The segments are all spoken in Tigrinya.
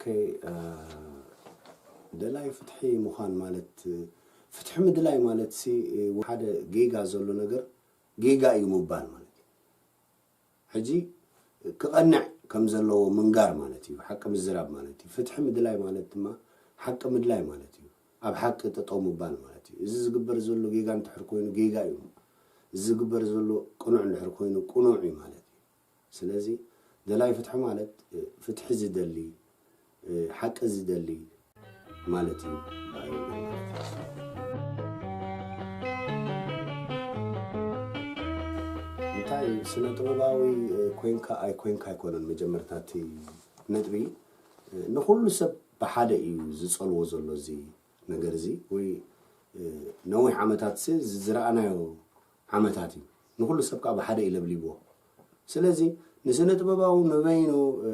ኦኬ፣ እ፣ ደላይ ፍትሒ ምዃን ማለት፣ እ፣ ፍትሒ ምድላይ ማለት ሲ፣ እ፣ ሓደ ጌጋ ዘሎ ነገር ጌጋ እዩ ምባል ማለት እዩ። ሕጂ ክቐንዕ ከም ዘለዎ ምንጋር ማለት እዩ፣ ሓቂ ምዝራብ ማለት እዩ። ፍትሒ ምድላይ ማለት ድማ ሓቂ ምድላይ ማለት እዩ፣ ኣብ ሓቂ ጠጠው ምባል ማለት እዩ። እዚ ዝግበር ዘሎ ጌጋ እንድሕር ኮይኑ ጌጋ እዩ፣ እዚ ዝግበር ዘሎ ቅኑዕ እንድሕር ኮይኑ ቅኑዕ እዩ ማለት እዩ። ስለዚ ደላይ ፍትሒ ማለት፣ እ፣ ፍትሒ ዝደሊ፣ እ፣ ሓቂ ዝደሊ ማለት እዩ። እንታይ ስነ ጥበባዊ፣ እ፣ ኮንካ ኣይኮንካ ኣይኮነን መጀመርታ እቲ ነጥቢ። እ፣ ንኹሉ ሰብ ብሓደ እዩ ዝጸልዎ ዘሎ እዚ ነገር እዚ፣ ወይ፣ እ፣ ነዊሕ ዓመታት ሲ ዝረኣናዮ ዓመታት እዩ። ንኹሉ ሰብ ከዓ ብሓደ እዩ ለብሊብዎ። ስለዚ ንስነ ጥበባዊ ንበይኑ፣ እ፣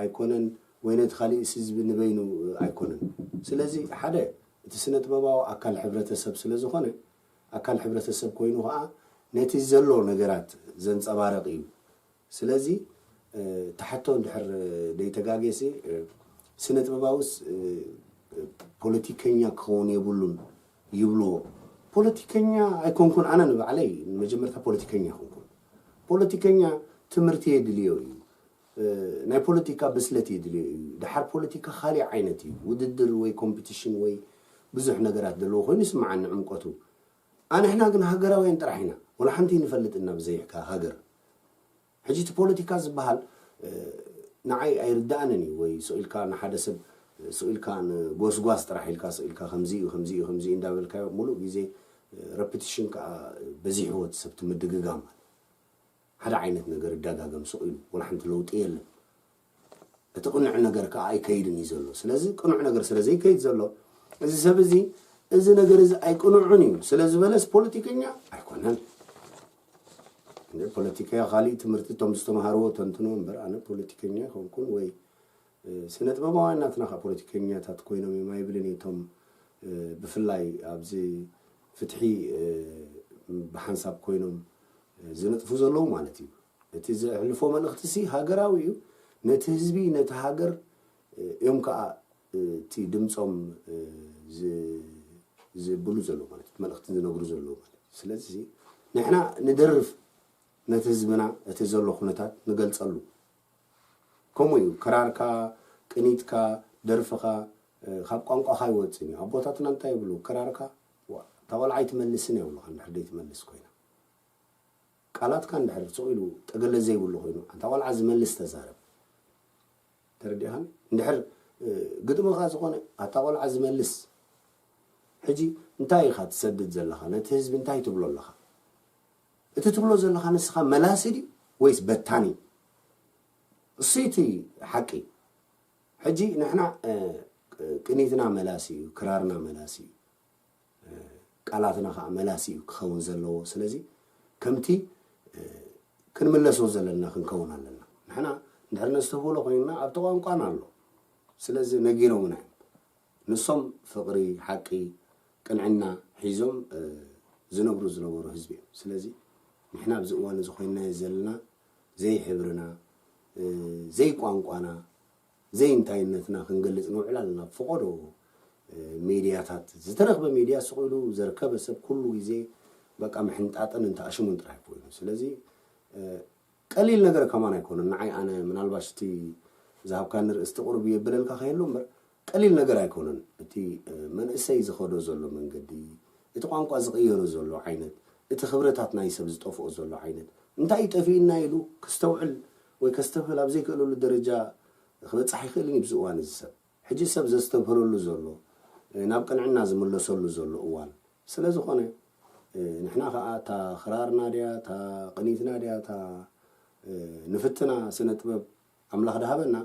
ኣይኮነን፣ ወይ ነቲ ካሊእ ህዝቢ ንበይኑ፣ እ፣ ኣይኮነን። ስለዚ ሓደ እቲ ስነ ጥበባዊ ኣካል ሕብረተሰብ ስለ ዝኾነ፣ ኣካል ሕብረተሰብ ኮይኑ ከዓ ነቲ ዘሎ ነገራት ዘንጸባርቕ እዩ። ስለዚ፣ እ፣ እቲ ሕቶ እንድሕር ደይተጋጌሲ፣ እ፣ ስነ ጥበባውስ፣ እ፣ ፖለቲከኛ ክኸውን የብሉን ይብልዎ። ፖለቲከኛ ኣይኮንኩን፣ ኣነ ንባዕለይ መጀመርታ ፖለቲከኛ ኣይኮንኩን። ፖለቲከኛ ትምህርቲ የድልዮ እዩ። እ፣ ናይ ፖለቲካ ብስለት የድልዮ እዩ። ደሓር ፖለቲካ ካሊእ ዓይነት እዩ። ውድድር ወይ ኮምፒቲሽን ወይ ብዙሕ ነገራት ዘለዎ ኮይኑ ይስምዓኒ ዕምቆቱ። ኣንሕና ግን ሃገራውያን ጥራሕ ኢና። ወላ ሓንቲ ንፈልጥ እና ብዘይካ ሃገር። ሕጂ እቲ ፖለቲካ ዝበሃል፣ እ፣ ንዓይ ኣይርድኣንን እዩ። ወይ ስቕ ኢልካ ንሓደ ሰብ፣ እ፣ ስቕ ኢልካ ንጎስጓስ ጥራሕ ኢልካ፣ ስቕ ኢልካ ከምዚ እዩ፣ ከምዚ እዩ፣ ከምዚ እዩ እንዳበልካዮ፣ ሙሉእ ግዜ፣ እ፣ ረፕቲሽን ከዓ በዚሕዎ እቲ ሰብ፣ እቲ ምድግጋም። ሓደ ዓይነት ነገር ይደጋገም ስቕ ኢሉ፣ ወላ ሓንቲ ለውጢ የለን። እቲ ቅኑዕ ነገር ከዓ ኣይከይድን እዩ ዘሎ። ስለዚ ቅኑዕ ነገር ስለ ዘይከይድ ዘሎ፣ እዚ ሰብ እዚ፣ እዚ ነገር እዚ ኣይቅኑዕን እዩ ስለ ዝበለስ ፖለቲከኛ ኣይኮነን። እንደ ፖለቲካ ካሊእ ትምህርቲ እቶም ዝተምሃርዎ ተንትኖ እምበር፣ ኣነ ፖለቲከኛ ኣይኮንኩን ወይ፣ እ፣ ስነ ጥበባውያን ናትና ከዓ ፖለቲከኛታት ኮይኖም እዮም ኣይብልን እዩ። እቶም፣ እ፣ ብፍላይ ኣብዚ ፍትሒ፣ እ፣ ብሓንሳብ ኮይኖም፣ እ፣ ዝነጥፉ ዘለዉ ማለት እዩ። እቲ ዘሕልፎ መልእኽቲ ሲ ሃገራዊ እዩ። ነቲ ህዝቢ፣ ነቲ ሃገር፣ እ፣ እዮም ከዓ፣ እ፣ እቲ ድምፆም፣ እ፣ ዝ-፣ ዝብሉ ዘለዉ ማለት እዩ። መልእኽቲ ዝነግሩ ዘለዉ ማለት እዩ። ስለዚ ንሕና ንደርፍ፣ ነቲ ህዝብና እቲ ዘሎ ኩነታት ንገልፀሉ። ከምኡ እዩ። ክራርካ፣ ቅኒትካ፣ ደርፍኻ፣ እ፣ ካብ ቋንቋኻ ኣይወፅን እዩ። ኣቦታትና እንታይ ይብሉ? ክራርካ፣ ዋ፣ እታ ቆልዓ ኣይትመልስን ይብሉኻ፣ እንድሕር ደይትመልስ ኮይና። ቃላትካ እንድሕር ስቕ ኢሉ ጠገለ ዘይብሉ ኮይኑ፣ ኣንታ ቆልዓ ዝመልስ ተዛረብ። ተረዲእኻኒ? እንድሕር፣ እ፣ ግጥምኻ ዝኾነ፣ ኣታ ቆልዓ ዝመልስ። ሕጂ እንታይ ኢኻ ትሰድድ ዘለኻ? ነቲ ህዝቢ እንታይ ትብሎ ኣለኻ? እቲ ትብሎ ዘለኻ ንስኻ መላሲ ድዩ ወይስ በታኒ? እሱ እቲ ሓቂ። ሕጂ ንሕና፣ እ፣ ቅኒትና መላሲ እዩ፣ ክራርና መላሲ እዩ፣ እ፣ ቃላትና ከዓ መላሲ እዩ ክኸውን ዘለዎ። ስለዚ ከምቲ፣ እ፣ ክንምለሶ ዘለና ክንከውን ኣለና። ንሕና እንድሕር ነስተብህሎ ኮይንና ኣብቲ ቋንቋና ኣሎ። ስለዚ ነጊሮምና እዮም። ንሶም ፍቕሪ፣ ሓቂ፣ ቅንዕና ሒዞም፣ እ፣ ዝነብሩ ዝነበሩ ህዝቢ እዮም። ስለዚ ንሕና ኣብዚ እዋን እዚ ኮይንናዮ ዘለና ዘይሕብርና፣ እ፣ ዘይቋንቋና፣ ዘይእንታይነትና ክንገልጽ ንውዕል ኣለና። ብፈቐዶ፣ እ፣ ሜድያታት፣ ዝተረኽበ ሜድያ ስቕ ኢሉ ዘርከበ ሰብ ኩሉ ግዜ በቃ ምሕንጣጥን እንተኣሽሙን ጥራይ ኮይኑ። ስለዚ፣ እ፣ ቀሊል ነገር ከማን ኣይኮነን። ንዓይ ኣነ ምናልባሽ እቲ ዝሃብካኒ ርእስቲ ቁሩብ የብለልካ ከየሉ እምበር፣ ቀሊል ነገር ኣይኮነን። እቲ፣ እ፣ መንእሰይ ዝኸዶ ዘሎ መንገዲ፣ እቲ ቋንቋ ዝቕየሮ ዘሎ ዓይነት፣ እቲ ክብረታት ናይ ሰብ ዝጠፍኦ ዘሎ ዓይነት፣ እንታይ እዩ ጠፊእና ኢሉ ክስተውዕል ወይ ከስተብህል ኣብ ዘይክእለሉ ደረጃ ክበጽሕ ኣይኽእልን እዩ ኣብዚ እዋን እዚ ሰብ። ሕጂ ሰብ ዘስተብህለሉ ዘሎ፣ እ፣ ናብ ቅንዕና ዝምለሰሉ ዘሎ እዋን ስለ ዝኾነ፣ እ፣ ንሕና ኸኣ እታ ክራርና ድያ፣ እታ ቅኒትና ድያ፣ እታ፣ እ፣ ንፍትና ስነ ጥበብ ኣምላኽ ድሃበና፣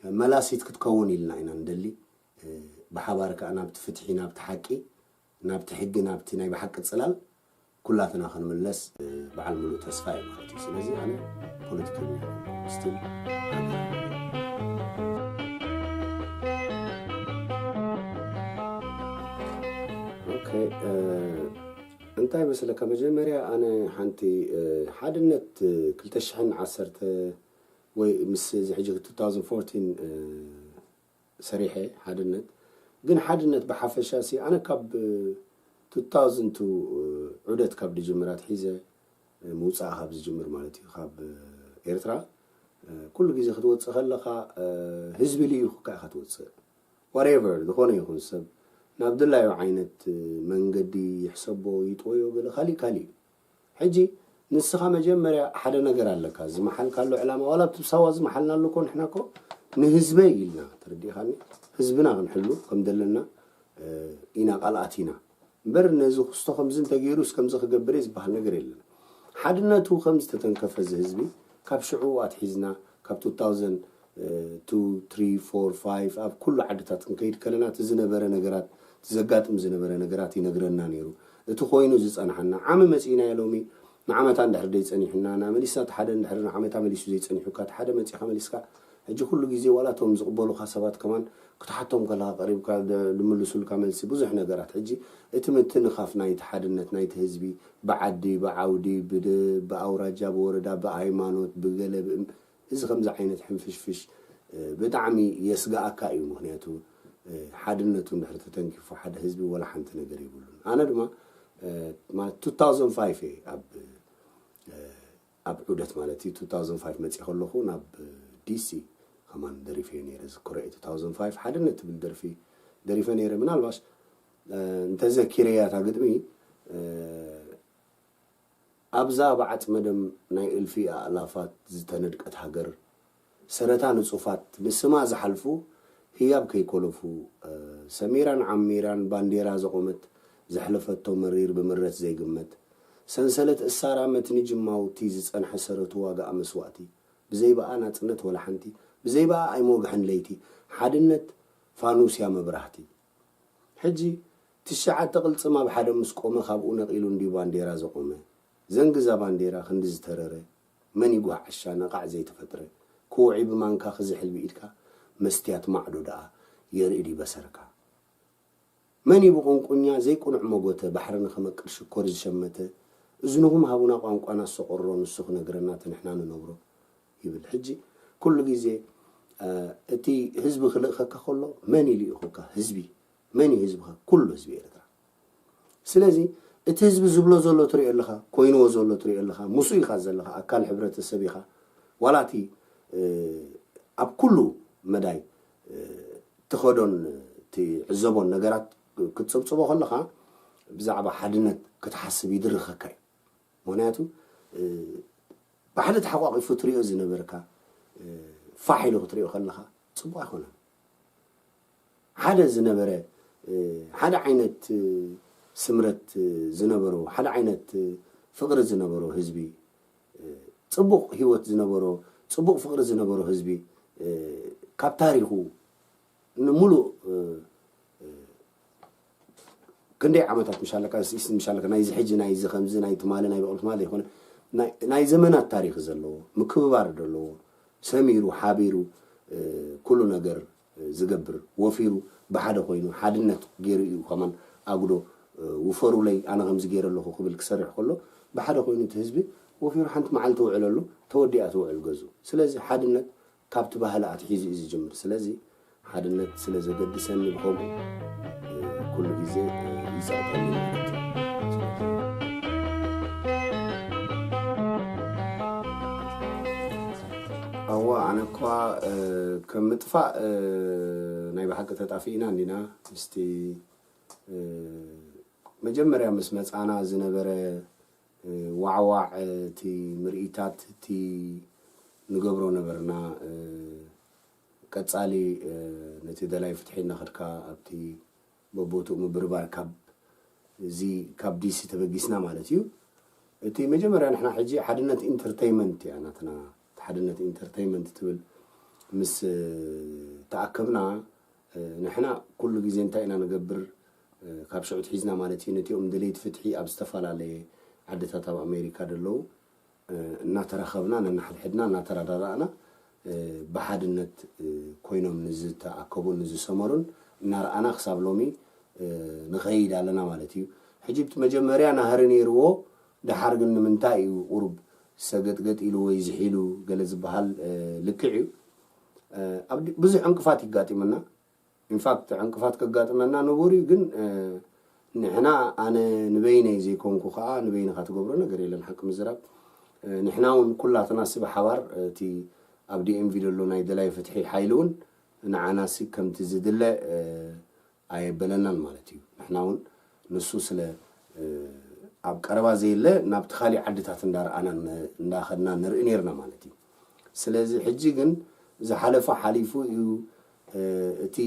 መላሲት ክትከውን ኢልና ኢና ንደሊ። እ፣ ብሓባር ከኣ ናብቲ ፍትሒ፣ ናብቲ ሓቂ፣ ናብቲ ሕጊ፣ ናብቲ ናይ ብሓቂ ጽላል ኩላትና ክንምለስ፣ እ፣ በዓል ምሉእ ተስፋ እዩ ማለት እዩ። ስለዚ ኣነ ፖለቲከኛ ስቲል ኦኬ፣ እ፣ እንታይ መሰለካ፣ መጀመርያ ኣነ ሓንቲ፣ እ፣ ሓድነት፣ እ፣ ክልተ ሽሕን ዓሰርተ ወይ ምስ እዚ ሕጂ two thousand fourteen፣ እ፣ ሰሪሐ ሓድነት። ግን ሓድነት ብሓፈሻ ሲ ኣነ ካብ two thousand two ዑደት ካብ ድጅምር ኣትሒዘ፣ ምውፃእ ካብ ዝጅምር ማለት እዩ፣ ካብ ኤርትራ ኩሉ ግዜ ክትወፅእ ከለኻ ህዝቢ ልኢኹካ ኢኻ ትወፅእ። ዋትኤቨር ዝኾነ ይኹን ሰብ ናብ ድላዩ ዓይነት መንገዲ ይሕሰቦ፣ ይጥወዮ፣ ገለ ካሊእ ካሊእ እዩ። ሕጂ ንስኻ መጀመርያ ሓደ ነገር ኣለካ ዝመሓልካሉ ዕላማ፣ ዋላ ኣብቲ ሳዋ ዝመሓልናሉ እኮ ንሕና እኮ ንህዝበይ ኢልና፣ ተረዲእኻኒ፣ ህዝብና ክንሕሉ ከም ዘለና ኢና ቃል ኣቲና እምበር ነዚ ክስቶ ከምዚ እንተገይሩስ ከምዚ ክገብር እየ ዝበሃል ነገር የለን። ሓድነቱ ከም ዝተተንከፈ እዚ ህዝቢ ካብ ሽዑ ኣትሒዝና ካብ two thousand two three four five ኣብ ኩሉ ዓድታት ክንከይድ ከለና እቲ ዝነበረ ነገራት፣ እቲ ዘጋጥም ዝነበረ ነገራት ይነግረና ነይሩ። እቲ ኮይኑ ዝጸንሓና ዓሚ መጺእናዮ ሎሚ ንዓመታ እንድሕር ደይጸኒሑና፣ ንኣመሊስና እቲ ሓደ እንድሕር ንዓመታ መሊሱ ዘይጸኒሑካ፣ እቲ ሓደ መጺኻ መሊስካ፣ ሕጂ ኩሉ ግዜ ዋላ እቶም ዝቕበሉኻ ሰባት ከማን ክትሓቶም ከለኻ ቀሪብካ ድ- ድምልሱልካ መልሲ ብዙሕ ነገራት። ሕጂ እቲ ምትንኻፍ ናይቲ ሓድነት ናይቲ ህዝቢ ብዓዲ፣ ብዓውዲ፣ ብድ- ብኣውራጃ፣ ብወረዳ፣ ብሃይማኖት፣ ብገለ ብእም- እዚ ከምዚ ዓይነት ሕንፍሽፍሽ ብጣዕሚ የስግኣካ እዩ። ምክንያቱ ሓድነቱ እንድሕር ተተንኪፉ ሓደ ህዝቢ ወላ ሓንቲ ነገር የብሉን። ኣነ ድማ ማለት two thousand five እየ ኣብ ኣብ ዑደት ማለት እዩ two thousand five መፅእ ከለኹ ናብ ዲሲ ከማን ደሪፈዮ ነይረ። ዝክሮ two thousand five ሓድነት ትብል ደርፊ ደሪፈ ነይረ። ምናልባሽ እንተዘኪረያ እታ ግጥሚ ኣብዛ ብዓጽመ ደም ናይ እልፊ ኣእላፋት ዝተነድቀት ሃገር፣ ሰረታ ንጹፋት ንስማ ዝሓልፉ ህያብ ከይኮለፉ፣ ሰሚራን ዓሚራን ባንዴራ ዘቖመት ዘሕለፈቶ መሪር ብምረት ዘይግመት፣ ሰንሰለት እሳራ መትኒ ጅማውቲ ዝጸንሐ ሰረቱ ዋጋኣ መስዋእቲ፣ ብዘይ ብኣ ናጽነት ወላ ሓንቲ፣ ብዘይ ብኣ ኣይሞግሐን ለይቲ፣ ሓድነት ፋኑስያ መብራህቲ። ሕጂ ትሽዓተ ቅልጽም ኣብ ሓደ ምስ ቆመ ካብኡ ነቒሉ እንድዩ ባንዴራ ዘቖመ። ዘንግዛ ባንዴራ ክንዲ ዝተረረ መን ይጓሕ ዓሻ ነቓዕ ዘይተፈጥረ ክውዒ ብማንካ ክዝሕል ብኢድካ መስትያት ማዕዶ ደኣ የርኢ ድዩ በሰርካ። መን እዩ ብቑንቁኛ ዘይቁኑዕ መጎተ ባሕሪ ንኽመቅር ሽኮር ዝሸመተ እዝንኹም ሃቡና ቋንቋና ዝሰቆሮ ንሱ ክነግረና እቲ ንሕና ንነብሮ ይብል። ሕጂ ኩሉ ግዜ እቲ ህዝቢ ክልእኸካ ከሎ መን እዩ ልኢኹካ? ህዝቢ መን እዩ ህዝብኻ? ኩሉ ህዝቢ ኤርትራ። ስለዚ እቲ ህዝቢ ዝብሎ ዘሎ ትሪኦ ኣለኻ፣ ኮይንዎ ዘሎ ትሪኦ ኣለኻ፣ ምስኡ ኢኻ ዘለኻ፣ ኣካል ሕብረተሰብ ኢኻ። ዋላ እቲ ኣብ ኩሉ መዳይ ትኸዶን ትዕዘቦን ነገራት ክትፅብፅቦ ከለኻ ብዛዕባ ሓድነት ክትሓስብ ይድርኸካ እዩ። ምክንያቱ ብሓደ ተሓቋቂፉ ትሪኦ ዝነበርካ ፋሕ ኢሉ ክትሪኦ ከለኻ ፅቡቅ ኣይኮነን። ሓደ ዝነበረ ሓደ ዓይነት ስምረት ዝነበሮ ሓደ ዓይነት ፍቅሪ ዝነበሮ ህዝቢ ፅቡቅ ህይወት ዝነበሮ ፅቡቅ ፍቅሪ ዝነበሮ ህዝቢ ካብ ታሪኹ ንሙሉእ ክንደይ ዓመታት ምሻለካ ስስ ምሻለካ ናይዚ ሕጂ ናይዚ ከምዚ ናይ ትማሊ ናይ በቕሉ ትማሊ ዘይኮነ ናይ ዘመናት ታሪክ ዘለዎ ምክብባር ዘለዎ ሰሚሩ ሓቢሩ ኩሉ ነገር ዝገብር ወፊሩ ብሓደ ኮይኑ ሓድነት ገይሩ እዩ ከማን ኣጉዶ ውፈሩለይ ኣነ ከምዚ ገይረ ኣለኹ ክብል ክሰርሕ ከሎ ብሓደ ኮይኑ እቲ ህዝቢ ወፊሩ ሓንቲ መዓልቲ ውዕለሉ ተወዲኣ ትውዕል ገዙ ስለዚ ሓድነት ካብቲ ባህሊ ኣትሒዙ እዩ ዝጅምር ስለዚ ሓድነት ስለ ዘገድሰኒ ብኸምኡ ኩሉ ግዜ ይጸቕጠኒ ማለት እዩ። ኣዋ ኣነ እኳ ከም ምጥፋእ ናይ ብሓቂ ተጣፊእና እንዲና ምስቲ መጀመርያ ምስ መጻና ዝነበረ ዋዕዋዕ እቲ ምርኢታት እቲ ንገብሮ ነበርና ቀጻሊ ነቲ ደላይ ፍትሒ እናኸድካ ኣብቲ በቦትኡ ምብርባር ካብ እዚ ካብ ዲሲ ተበጊስና ማለት እዩ። እቲ መጀመርያ ንሕና ሕጂ ሓድነት ኢንተርተይመንት እያ ናትና ሓድነት ኢንተርተይመንት ትብል ምስ ተኣከብና ንሕና ኩሉ ግዜ እንታይ ኢና ንገብር ካብ ሽዑ ትሒዝና ማለት እዩ ነቲኦም ደለይቲ ፍትሒ ኣብ ዝተፈላለየ ዓድታት ኣብ ኣሜሪካ ደለዉ እናተራኸብና ነንሓድሕድና እናተረዳዳእና ብሓድነት ኮይኖም ንዝተኣከቡን ንዝሰመሩን እናረኣና ክሳብ ሎሚ ንኸይድ ኣለና ማለት እዩ። ሕጂ እቲ መጀመርያ ናህሪ ነይርዎ፣ ደሓር ግን ንምንታይ እዩ ቁሩብ ሰገጥገጥ ኢሉ ወይ ዝሒሉ ገለ ዝበሃል ልክዕ እዩ። ኣብ ብዙሕ ዕንቅፋት ይጋጢመና። ኢንፋክት ዕንቅፋት ከጋጥመና ንቡር እዩ። ግን ንሕና፣ ኣነ ንበይነይ ዘይኮንኩ ከዓ ንበይንኻ ትገብሮ ነገር የለን። ሓቂ ምዝራብ፣ ንሕና እውን ኩላትና ሲ ብሓባር እቲ ኣብ ዲኤምቪ ዘሎ ናይ ደላይ ፍትሒ ሓይሊ እውን ንዓናሲ ከምቲ ዝድለ ኣየበለናን ማለት እዩ። ንሕና እውን ንሱ ስለ ኣብ ቀረባ ዘየለ ናብቲ ካሊእ ዓድታት እንዳረኣና እንዳኸድና ንርኢ ነርና ማለት እዩ። ስለዚ ሕጂ ግን ዝሓለፈ ሓሊፉ እዩ። እቲ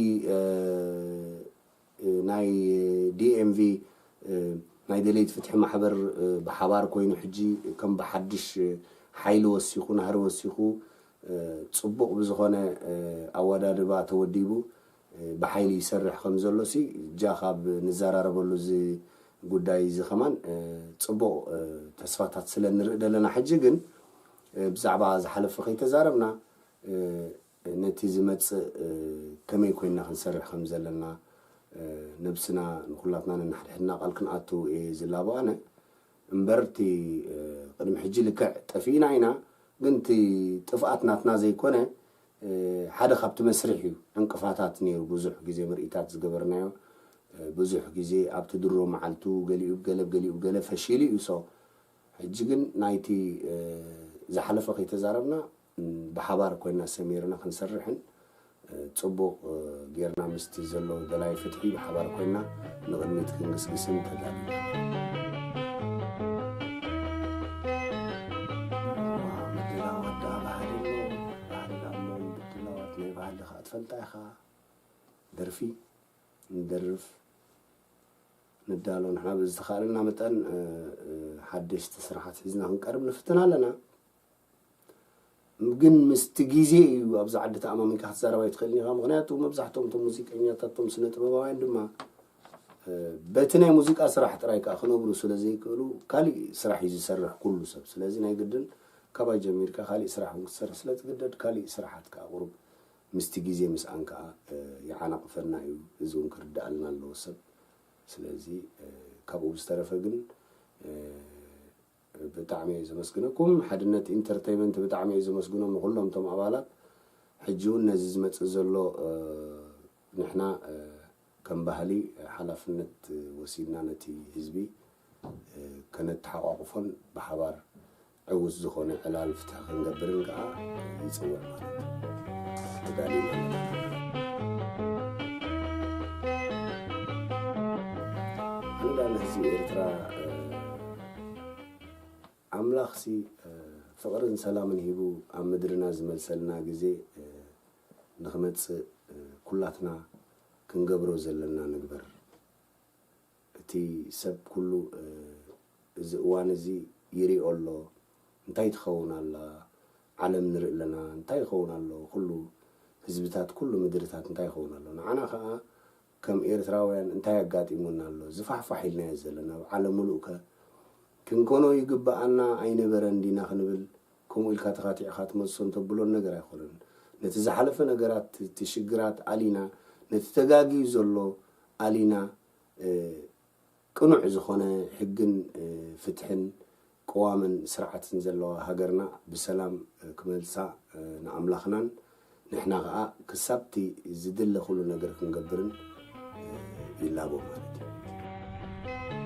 ናይ ዲኤምቪ ናይ ደለይቲ ፍትሒ ማሕበር ብሓባር ኮይኑ ሕጂ ከም ብሓድሽ ሓይሊ ወሲኹ፣ ናህሪ ወሲኹ፣ ጽቡቕ ብዝኾነ ኣወዳድባ ተወዲቡ ብሓይሊ ይሰርሕ ከም ዘሎ ሲ እጃ ካብ ንዘራረበሉ እዚ ጉዳይ እዚ ከማን ጽቡቕ ተስፋታት ስለ ንርኢ ዘለና። ሕጂ ግን ብዛዕባ ዝሓለፈ ከይተዛረብና ነቲ ዝመጽእ ከመይ ኮይና ክንሰርሕ ከም ዘለና ነብስና ንኩላትና ነናሕድሕድና ቃል ክንኣቱ እየ ዝላቦ ኣነ። እምበር እቲ ቅድሚ ሕጂ ልክዕ ጠፊእና ኢና፣ ግን እቲ ጥፍኣት ናትና ዘይኮነ ሓደ ካብቲ መስርሕ እዩ። ዕንቅፋታት ነይሩ፣ ብዙሕ ግዜ ምርኢታት ዝገበርናዮ፣ ብዙሕ ግዜ ኣብቲ ድሮ መዓልቱ ገሊኡ ገለ ገሊኡ ገለ ፈሺሉ እዩ። ሶ ሕጂ ግን ናይቲ ዝሓለፈ ከይተዛረብና ብሓባር ኮይና ሰሚርና ክንሰርሕን ጽቡቕ ጌርና ምስቲ ዘሎ ደላይ ፍትሒ ብሓባር ኮይና ንቕድሚት ክንግስግስን ተዳሊና። ምድላዋት ደኣ ባህሊ ኣሎ። ባህሊ ደኣ እሞ ምድላዋት ናይ ባህሊ ከዓ ትፈልጣ ኢኻ። ደርፊ ንደርፍ ንዳሎ። ንሕና ብዝተኻእለና መጠን ሓደሽቲ ስራሓት ሒዝና ክንቀርብ ንፍትን ኣለና። ግን ምስቲ ግዜ እዩ። ኣብዚ ዓዲ ተኣማሚንካ ክትዛረብ ኣይትኽእልን ኢኻ። ምኽንያቱ መብዛሕትኦም እቶም ሙዚቀኛታት፣ እቶም ስነ ጥበባውያን ድማ በቲ ናይ ሙዚቃ ስራሕ ጥራይ ከዓ ክነብሩ ስለ ዘይክእሉ ካሊእ ስራሕ እዩ ዝሰርሕ ኩሉ ሰብ። ስለዚ ናይ ግድን ካባይ ጀሚርካ ካሊእ ስራሕ እውን ክትሰርሕ ስለ ትግደድ ካሊእ ስራሓት ከዓ ቁሩብ ምስቲ ግዜ ምስኣን ከዓ ይዓናቕፈና እዩ። እዚ እውን ክርዳኣልና ኣለዎ ሰብ። ስለዚ ካብኡ ብዝተረፈ ግን ብጣዕሚ እየ ዘመስግነኩም። ሓድነት ኢንተርተይመንት ብጣዕሚ እየ ዘመስግኖም ንኩሎም እቶም ኣባላት። ሕጂ እውን ነዚ ዝመፅእ ዘሎ ንሕና ከም ባህሊ ሓላፍነት ወሲድና ነቲ ህዝቢ ከነተሓቋቁፎን ብሓባር ዕውት ዝኾነ ዕላል ፍትሒ ክንገብርን ከዓ ይፅውዕ ማለት እዩ። ተዳሊና ኣለና። ኣነ ንህዝቢ ኤርትራ ኣምላኽሲ ፍቕርን ሰላምን ሂቡ ኣብ ምድርና ዝመልሰልና ግዜ ንኽመጽእ ኩላትና ክንገብሮ ዘለና ንግበር። እቲ ሰብ ኩሉ እዚ እዋን እዚ ይሪኦ ኣሎ። እንታይ ትኸውን ኣላ ዓለም ንርኢ ኣለና። እንታይ ይኸውን ኣሎ ኩሉ ህዝብታት ኩሉ ምድርታት እንታይ ይኸውን ኣሎ። ንዓና ኸዓ ከም ኤርትራውያን እንታይ ኣጋጢሙና ኣሎ ዝፋሕፋሕ ኢልናዮ ዘለና ኣብ ዓለም ምሉእ ከ ክንኮኖ ይግብኣና ኣይነበረን ዲና ክንብል ከምኡ ኢልካ ተኻቲዕካ ትመልሶ እንተብሎን ነገር ኣይኮነን። ነቲ ዝሓለፈ ነገራት እቲ ሽግራት ኣሊና ነቲ ተጋግዩ ዘሎ ኣሊና ቅኑዕ ዝኾነ ሕግን ፍትሕን ቅዋምን ስርዓትን ዘለዋ ሃገርና ብሰላም ክመልሳ ንኣምላኽናን ንሕና ኸዓ ክሳብቲ ዝድለ ኩሉ ነገር ክንገብርን ይላቦ ማለት እዩ።